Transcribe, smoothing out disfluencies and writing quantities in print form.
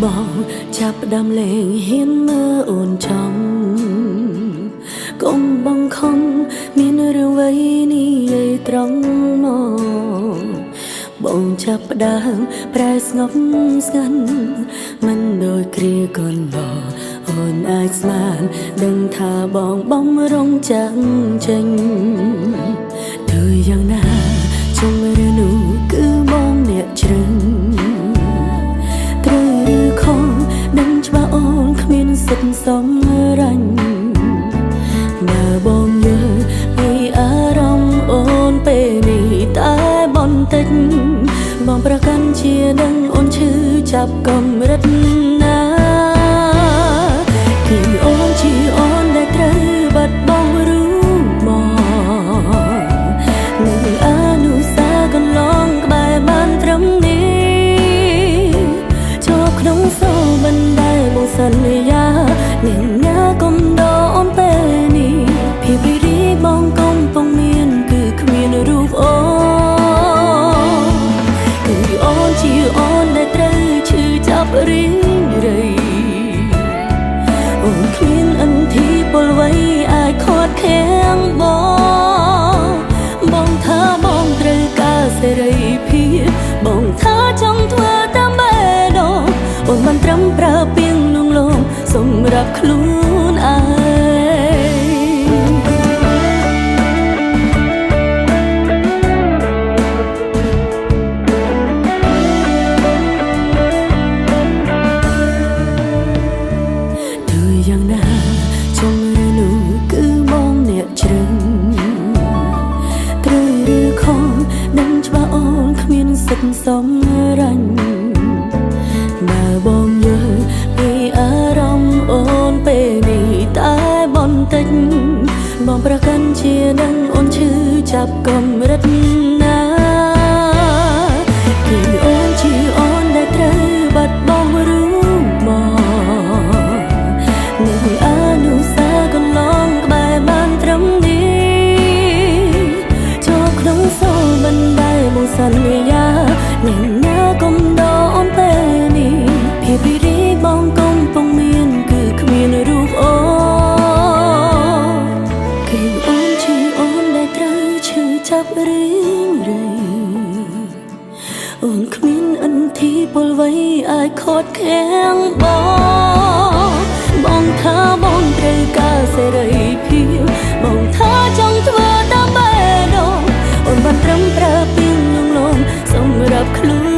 បងចាប់ផ្ដើមលេងហ៊ានមើលអូនចំកុំបង្ខំមានរឿងអ្វីនិយាយត្រង់មកបងចាប់ផ្ដើមប្រែស្ងប់ស្ងាត់មិនដូចគ្រាកន្លងអូនអាចស្មានដឹងថាបងបំរុងចាំចេញធ្វើយ៉ាងណាជំរឿនោះគឺបងអ្នកជ្រឹង ត្រូវឬខុសដឹងច្បាស់អូនគ្មានសិទ្ធិសំរាញ់បើបងយល់ពីអារម្មណ៍អូនពេលនេះតែបន្តិចបងប្រកាន់ជានឹងអូនឈឺចាប់កម្រិតណាគឺអូនជាអូនដែលត្រូវបាត់បង់រូបបងនៅអនុសាសន៍កន្លងក្បែរបានត្រឹមនេះ ជាប់ក្នុងសូបិនដែលបងសន្យានាងណាកុំដកអូនពេលនេះភាពរីករាយបងកំពុងមានគឺគ្មានរូបអូនគឺអូនជាអូនដែលត្រូវឈឺចាប់រីងរៃអូនគ្មានអន្ធីពលអ្វីអាចខាត់ខាំងបងបងថាបងត្រូវការសេរីភាពបងថាចង់ធ្វើតាមបេះដូងអូនមិនត្រឹមប្រើពីងលងលងសម្រាប់ខ្លួនឯង ធ្វើយ៉ាងណាជំរឿនោះគឺបងអ្នកជ្រឹងត្រូវឬខុសដឹងច្បាស់អូនគ្មានសិទ្ធិសំរាញ់បើបងយល់ពីអារម្មណ៍អូនពេលនេះតែបន្តិចបងប្រកាន់ជានឹងអូនឈឺចាប់កម្រិតណាគឺអូនជាអូនដែលត្រូវបាត់បង់រូបបង នៅអនុសាសន៍កន្លងក្បែរបានត្រឹមនេះជាប់ក្នុងសូបិនដែលបងសន្យានាងណាកុំដកអូនពេលនេះភាពរីករាយបងកំពុងមានគឺគ្មានរូបអូនគឺអូនជាអូនដែលត្រូវឈឺចាប់រីងរៃ អូនគ្មានអន្ធីពលអ្វីអាចខាត់ខាំងបងបងថាបងត្រូវការសេរីភាពបងថាចង់ធ្វើតាមបេះដូងអូនបានត្រឹមប្រើពីងលងលងសម្រាប់ខ្លួន